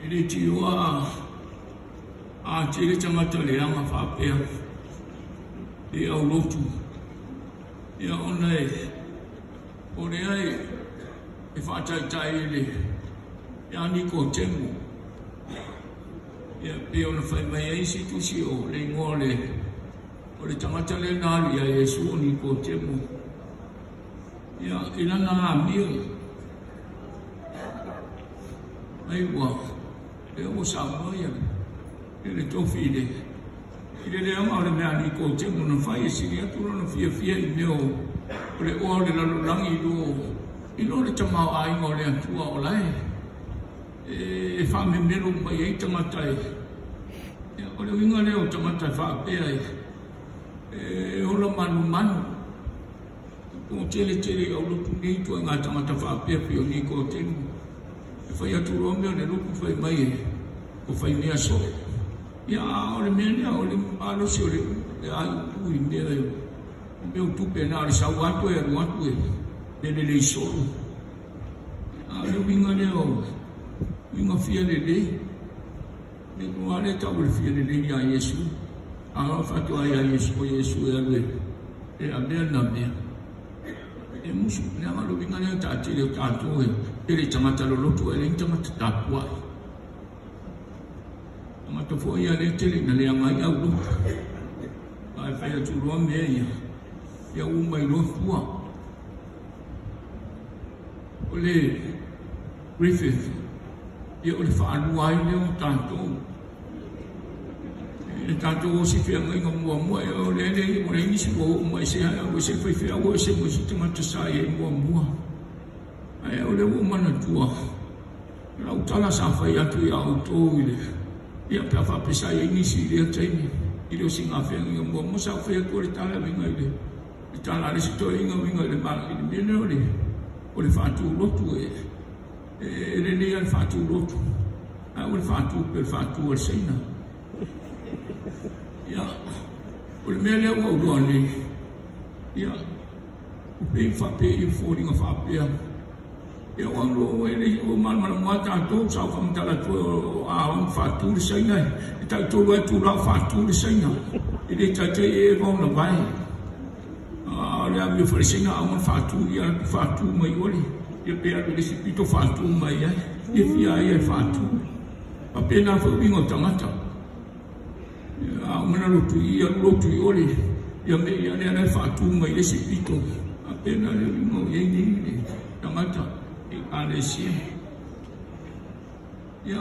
E le tioa a tele tagata leaga faapea i aulotu ia ona e o lea e faataitai i le ia Nikotemo ia pei ona fai mai ai isi tusi o le igoa o le tagata lea na alu ia Iesu o Nikotemo ia i lana amio ai ua lea ua saunoa ia le tofi i le leaga o le mea a Nikotemo na fai e sili atu lona fiafia i mea o le oa o le lalolagi i lo le tamaoaiga o le Atua o la e faamemelo mai ai tagata e o le uiga lea o tagata e faapea e ola manumanu o tele tele i aulotu nei ituaiga tagata faapea pei o Nikotemo e fai atu loa mea o le lotu fai mai e o fai mea so'o. Ia a o le mea lea o le malosi o le aiutu i mea o mea o tupe na o le sau atu e alu atu e lelei solo. A o le uiga lea o uiga fia lelei le igoa lea tau o le fia lelei ia Iesu. A o faatoa ia Iesu o Iesu e alu e avea na mea e musu leaga o le uiga lea taatele o tatou e pele tagata lolotu e leai ni tagata tapuai. Tagata foi ia lea tele ina leaga ai aulotu. Ae fai atu loa mea ia ia ua mai loa fua. O le Griffith ia o le faalua ai lea o tatou. E tatou o si feagaiga muamua e o le le o le nisi ua oo mai se ai o se faifeau o se mo se tagata sa i ai muamua. Ae o le ua manatua lau tala sa fai atu ia outou i le ia pe a faapea sa i ai nisi i lea taimi i le osiga feagaiga muamua sa fai atu o le tala uiga i le tala a le isi toeaina uiga i le mea lea o le faatulotu e lelei lava le faatulotu ae o le faatu pe le faatu a le Saina. Ia o le mea lea ua ou iloa nei ia o pei faapea i foliga faapea ia ua o e o malamalama tatou sa ou faamatala atu o a ona faatu le Saina e taitolu ai itula o faatu le Saina e le taitai e eva ona vae. A o le amio foi le Saina a ona faatu ia faatu mai ole ia pe alu i le isi pito faatu mai ai ia fia ai e faatu. Faapena foi uiga o tagata. A uma na lotu i alu lotu i ole ia me ia lea la e faatu mai le isi pito. Faapena le uiga o i ai nei le tagata i Ekalesia. Ia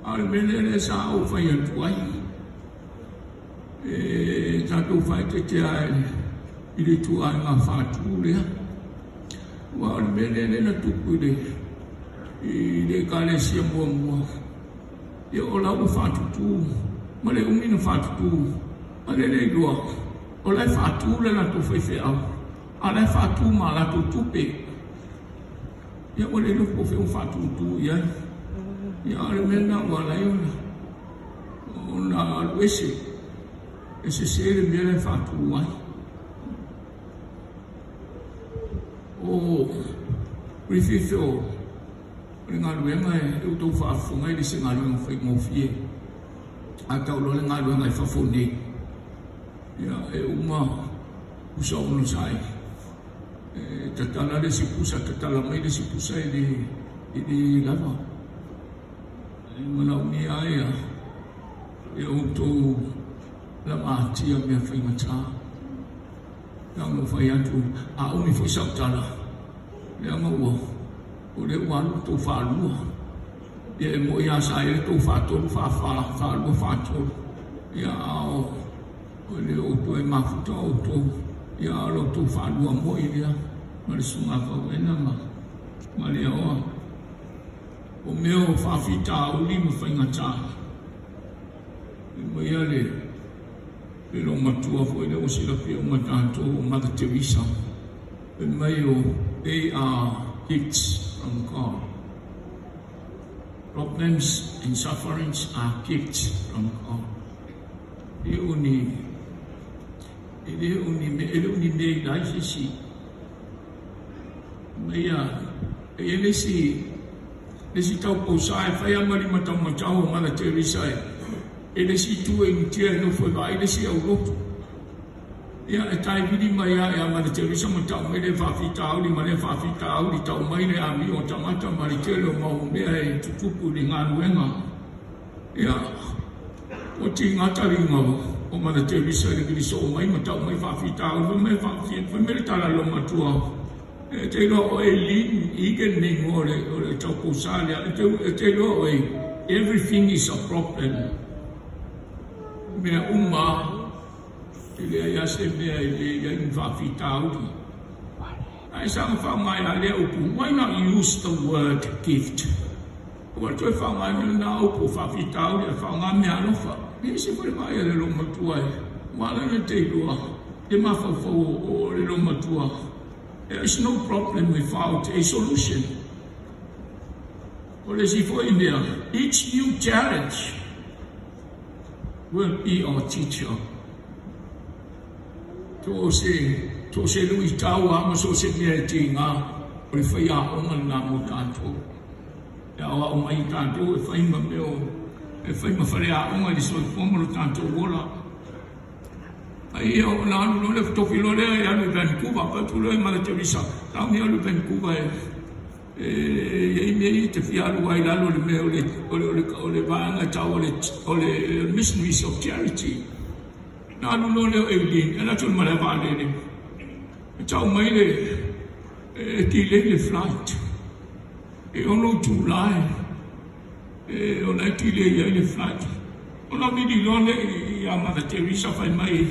a o le mea lea lea sa ou fai atu ai e tatou faaeteete lava i le ituaiga faatu lea. Aua o le mea lea na tupu i le Ekalesia muamua ia o la ua faatutu ma le umi na faatutu a le le iloa o la e faatu le latou faifeau a o la e faatu ma latou tupe. Ia ua le iloa po o fea ua faatutu i ai. Ia a o le mea lena ua ala ai ona alu ese e sese le mea la e faatu ai. O Griffith o le galuega e outou faafofoga i le se galuega faigofie. A tau loa le galuega i fafo nei ia e uma pusa ono sai e tatala le isi pusa tatala mai le isi pusa e le lava. E manaomia ai e outou lava atia mea faigata. Ia ona fai atu a umi foi sau tala leaga ua o lea ua alu tou faalua. Ia e moi lava sa i ai le tou faatolu faafa faalua faatolu. Ia a o le outou e mafuta outou ia a o la outou faalua moi lea ma le susuga fauena ma le aoa. O mea o faafitauli ma faigata. E mai ia le loomatua foi lea ua silafia uma tatou o Mother Teresa. Fai mai o they are gifts from God. Problems and sufferings are gifts from God. E o ni e le o ni me e le o ni mea i lai se isi. Mai ia e i ai le isi Le isi tau pousā e fai lava ma lima taumatau o Mother Teresa e le isi itu e Initia e nofo e vaai le isi aulotu. Ia, e taivili mai lava ia Mother Teresa ma tau mai lea faafitauli ma lea faafitauli, tau mai le amio o tagata ma le tele o mau mea e tutupu i le galuega. Ia, ua tiga taliga o Mother Teresa i le vili soo mai ma tau mai faafitauli. Fai mai, fai mai le tala a le loomatua, E te iloa o Eileen Egan le igoa o le tau pousā lea, e te iloa oe, everything is a problem. Mea uma e leai lava se mea e leai ai ni faafitauli. Ae saga faaaoga ai lava lea upu, why not use the word gift? Ua toe faaaogaina lena upu o faafitauli ae faaaoga meaalofa. E ese foi le vaai a le loomatua e ua ala ona te iloa le mafaufau o le loomatua. There is no problem without a solution. O le isi foi mea, each new challenge will be our teacher. So o se, so o se luitau lava ma so o se mea e tiga, o le faiaoga lena mo tatou. E aoao mai i tatou e fai ma mea o, e fai ma faleaoga i le soifua ma lo tatou ola. Ai ia, ona alu loa lea, tofi loa lea e alu i Vancouver, fai atu loa i Mother Teresa, tau ia alu i Vancouver e i ai mea ia e te fia alu ai i lalo o le mea o le, o le, o le, o le vaega e taua o le Missionaries of Charity. Na alu loa lea o Eileen, e alu atu i le malae vaalele, e tau mai le, e delay le flight. E 6 itula e ona e delay ai le flight. Ona vili loa lea ia Mother Teresa fai mai,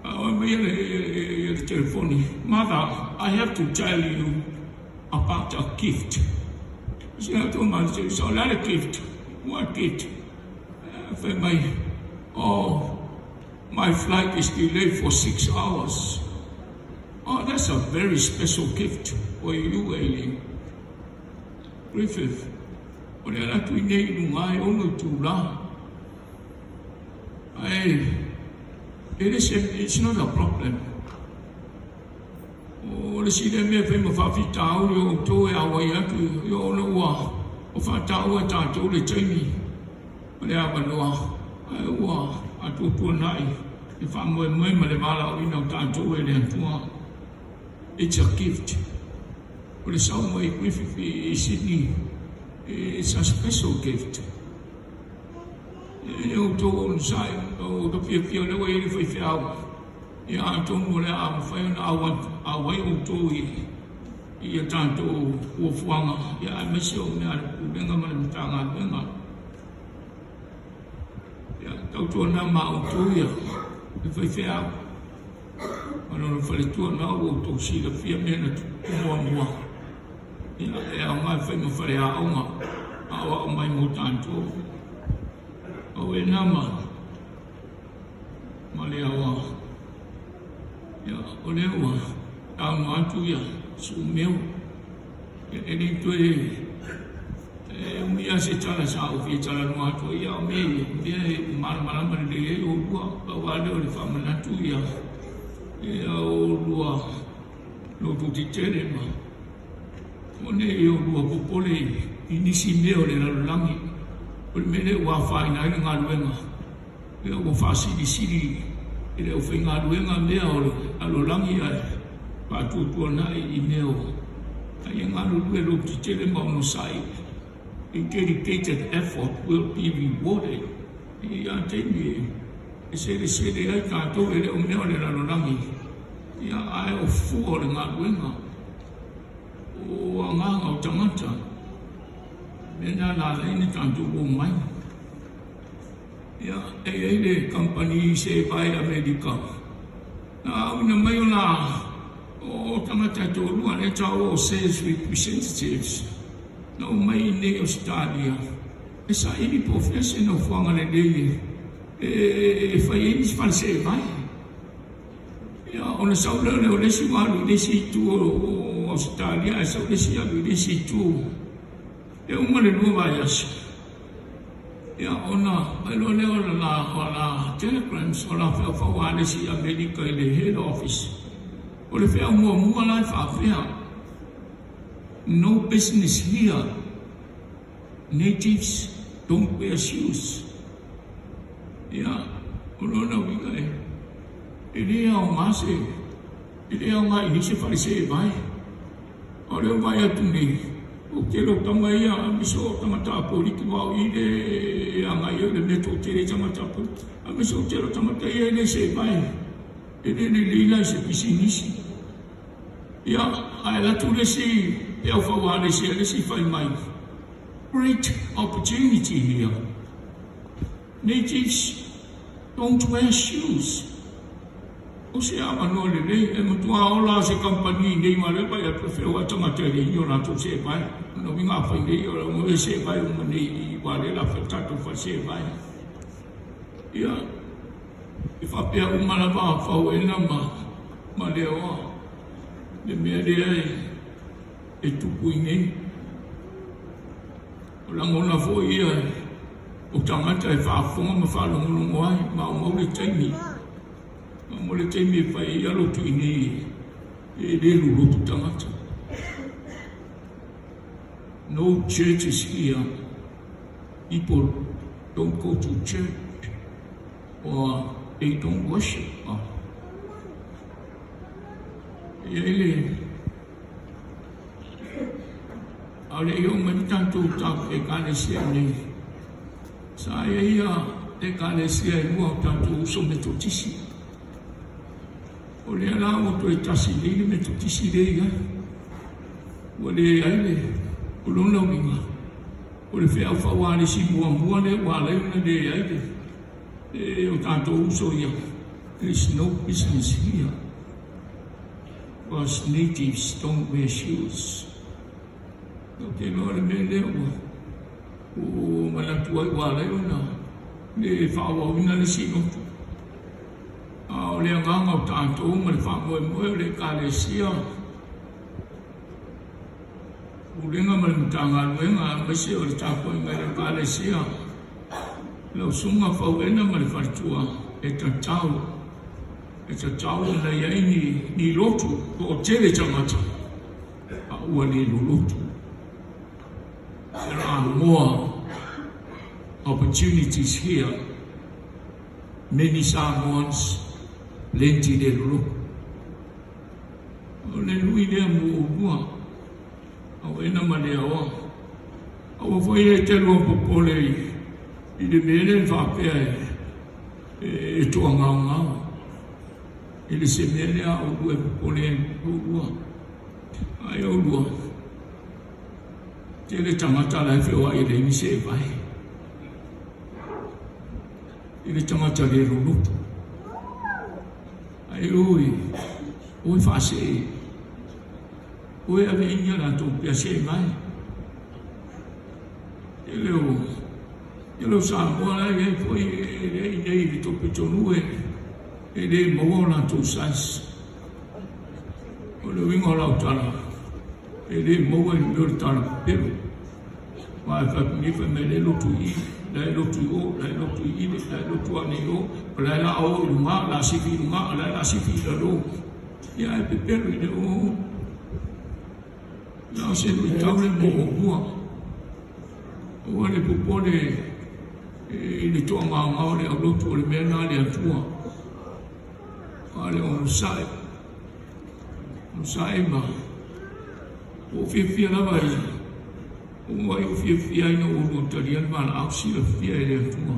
fai mai le telefoni, Mother, I have to tell you about a gift. Sina atu Mother Teresa, o le a le gift? What gift? Fai mai, oh, my flight is delayed for 6 hours. Oh, that's a very special gift for you, Eileen. Griffith, o le ala atu i nei i luga e 6 itula. Ae, it is a, it's not a problem. O le isi lea mea e fai ma faafitauli o outou e auai atu i ona ua o faataua e tatou le taimi ma le avanoa, ae ua atuatuanai le faamoemoe ma le valaauina o tatou e le Atua. It's a gift. O le sau mai Griffith i Sydney, it's a special gift. E outou onosai, o outou fiafia o lea ua i ai le faifeau. Ia atonu o le a mafai ona auai outou i a tatou fuafuaga, ia aemaise o mea a le Pulega ma le Matagaluega. Ia tautuana ma outou ia le faifeau ma lona faletua na ua outou silafia mea na tupu muamua. Ia e aoga e fai ma faleaoga aoao mai mo tatou. Auena ma le aoa. Ia o lea ua saunoa atu ia Suumeo. Ia e le toe e umi lava se tala sa ou fia talanoa atu ai, a o mea ia, mea e malamalama lelei ai oulua. Pau lava lea o le faamanatu ia oulua loto tetele ma o nei oulua popole i nisi mea o le lalolagi. O le mea lea ua afaina ai le galuega, lea ua faasilisili i le aufaigaluega mea o le lalolagi ae faatuatuanai i mea o a ia galulue loto tetele ma onosai. A dedicated effort will be rewarded. I ia taimi e selesele ai tatou e le o mea o le lalolagi, ia ae o fua o le galuega o agaga o tagata, mea na la ala ai ona tatou omai. Ia, e i ai le kamupani se vae Amerika, na auina mai ona o tagata e toalua lea taua o sales representatives, na omai i inei Ausetalia e saili po o fea se nofoaga lelei e fai ai nisi fale seevae. Ia, ona sau lea o le isi ua alu i le isi itu o Ausetalia ae sau le isi alu i le isi itu. E uma le 2 vaiaso, ia ona faailoa lea o la telegrams o la feaufau a le isi i Amerika i le head office. O le feau muamua la e faapea, no business here. Natives don't wear shoes. Ia, o lona uiga e le aoga se, e le aoga i nei se fale seevae. A o lea ua vaai atu nei, o le tele o tama ia, aemaise o tagata Apoliki, aua o i lea e agai ai, o le mea e toatele ai tagata Apoliki, aemaise o le tele o tagata ia e le seevae, e le lelei la i se pisinisi. Ia, ae alu atu le isi peau faualesi a le isi fai mai, Great opportunity here. Natives don't wear shoes. O se avanoa lelei, e matua ola se kamupani nei ma le vaai atu e feoai tagata e leai ni o latou seevae. O lona uiga afai nei o le a seevae uma nei i i aua o lea o le a fai le tatou fale seevae. Ia, e faapea uma lava a Fauena ma Leoa le mea lea e tupu i nei. O lagona foi ia o tagata e faafofoga ma faalogologo ai, maumau le taimi, maumau le taimi e fai ai lotu i nei e le lolotu tagata. No churches here. People don't go to church or they don't worship God. E i ai le A o le i oo mai le tatou Ekalesia nei, sa i ai ia Ekalesia e lua o tatou uso Metotisi. O lea la ua toe tasi nei le Metotisi lea e i ai. Ua leai le, o lona uiga, o le feau faualesi muamua lea ua ala ai ona leai le, le o tatou uso ia. There is no business here. Because natives don't wear shoes. Ou te iloa le mea lea ua ua manatu ai ua ala ai ona le faaauauina le isi lotu. A o le agaga o tatou ma le faamoemoe o le Ekalesia, Pulega ma le Matagaluega aemaise o le tapuaiga i le Ekalesia, lau Susuga Fauena ma le faletua e tatau, e tatau ona i ai ni lotu toatele tagata a ua le lolotu. There are more opportunities here. Many Samoans plenty le lolotu. O le lui lea mo ʻolua, Auena ma Leaoa. Aua foi e te lua popole i le mea lea e faapea e toagaogao. E le se mea lea a ʻolua e popole ai ʻolua. Ai ʻolua, tele tagata la e feoai e leai ni seevae. I le tagata le lolotu. Ae oi, oi faasee, oi aveia latou pea seevae. Tele o, tele o Samoa la e i ai foi e leai i inei i le tou pitonuu e le maua o latou size. O le uiga o lau tala, e le maua i le mea o le tala pepelo. Aua e fai atu nei fai mai la e lotu i i, la e lotu i o, la e lotu i ile, la e lotu ane i o, o la e la o i luga, la sifi i luga, o la e la sifi i lalo. Ia ae pepelo i le o. Na o se luitau le mo ʻolua. Aua le popole i le toagaogao o le aulotu o le mea lena a le Atua. A o le onosai, onosai ma ua ou fiafia lava i ua ou fiafia ai ina ua oulua talia le valaau silafia e le Atua.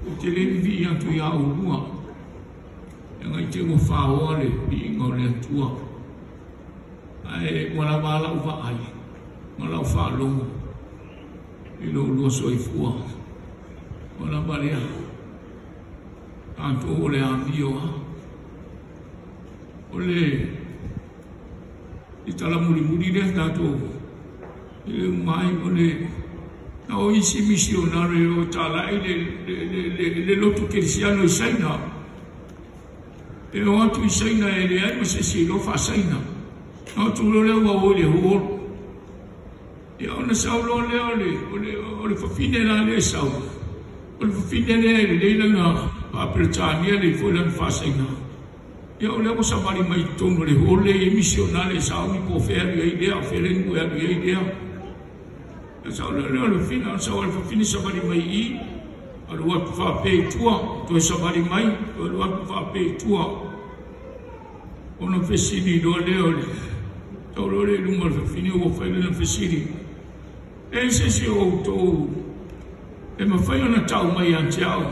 Ou te le vivii atu iā oulua, leaga i te ua faoa le viiga o le Atua. Ae ua lava a lau vaai ma lau faalogo i lo oulua soifua. Ua lava lea. Tatou o le amio lava. O le i tala mulimuli lea tatou i le uma ai o le na o isi misionare o talai le lotu kerisiano i Saina. E o atu i Saina e leai ma se isi e iloa faa-Saina. Na o atu loa lea ua o i le hall. Ia ona sau loa lea o le, o le, o le fafine la lea e sau. O le fafine lea e lelei lana faa-Peretania, lelei foi lana faa-Saina. Ia o lea ua savali mai i totonu o le hall lea e i ai misionare e sauni po o fea e alu i ai lea, o fea le nuu e alu i ai lea. Na sau lea o le fafine, ona sau lava o le fafine savali mai i i, alu atu faapea i tua, toe savali mai, toe alu atu faapea i tua. Ona fesili loa lea o le sau loa lea i luma o le fafine ua fai lana fesili, E i ai se isi o outou e mafai ona tau mai ia te au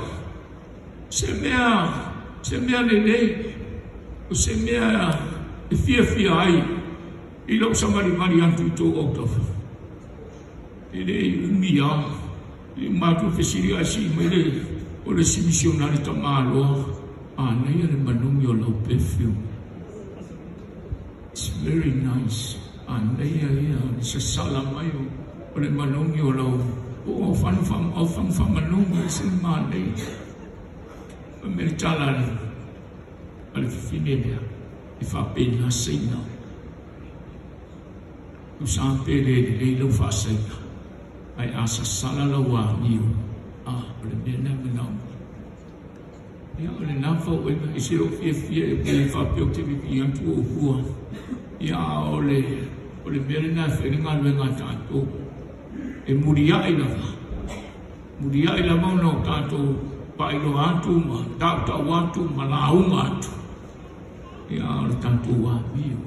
se mea, se mea lelei, o se mea e fiafia ai i lou savalivali atu i tou autafa? E le i umi lava, le i uma atu le fesili ae sii mai le o le isi misionari tamaloa, Manaia le manogi o lau perfume. It's very nice. Manaia ia o le sasala mai o le manogi o lau o fanu faamanogi, e ese le manaia. Fai mai le tala a le fafine lea, e faapena Saina. Tusa pe le lelei lau faasaina, ae a sasala lau amio, a o le mea lena e manao mai. Ia, o lena fauaiga, e se o fiafia e pe faapea ou te vivii atu o hua. Ia, a o le o le mea lena e fai le galuega a tatou. E muliai lava, muliai lava ona o tatou faailoa atu ma tautau atu ma lauga atu. Ia, a o le tatou amio.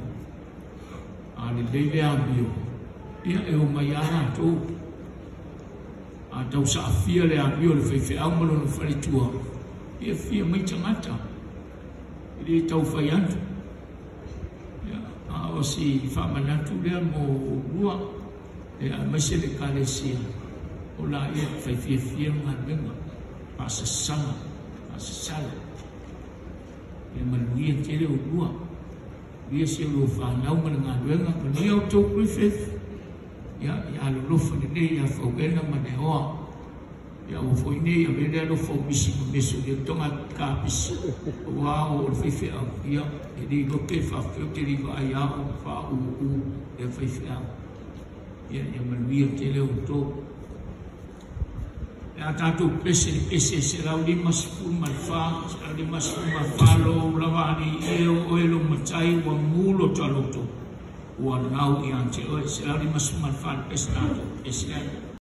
A lelei le amio, ia e omai lava latou. A tau saafia le amio a le faifeau ma lona faletua, ia fia mai tagata, e le tau fai atu. Ia, a o si faamanatu lea mo oulua, ia, aemaise le Ekalesia, o laia e fai fiafia le galuega, faasasala, faasasala. Ia manuia tele oulua. Manuia si a oulua fanau ma le galuega, manuia outou Griffith. Ia, ia alolofa lelei ia Fauena ma Leoa. Ia aua foi ne i avea le alofa o misi ma meso i le toga kapisi, aua o le faifeau, ia, e le iloa pe faapefea ou te le i vaai lava o faauu le faifeau. Ia, ia manuia tele outou. Pe a tatou pese i le pese 154, 154, lou lava alii e o oe lou matai ua mu lo ta loto, ua lau ia te oe. 154 le pese tatou pese ai.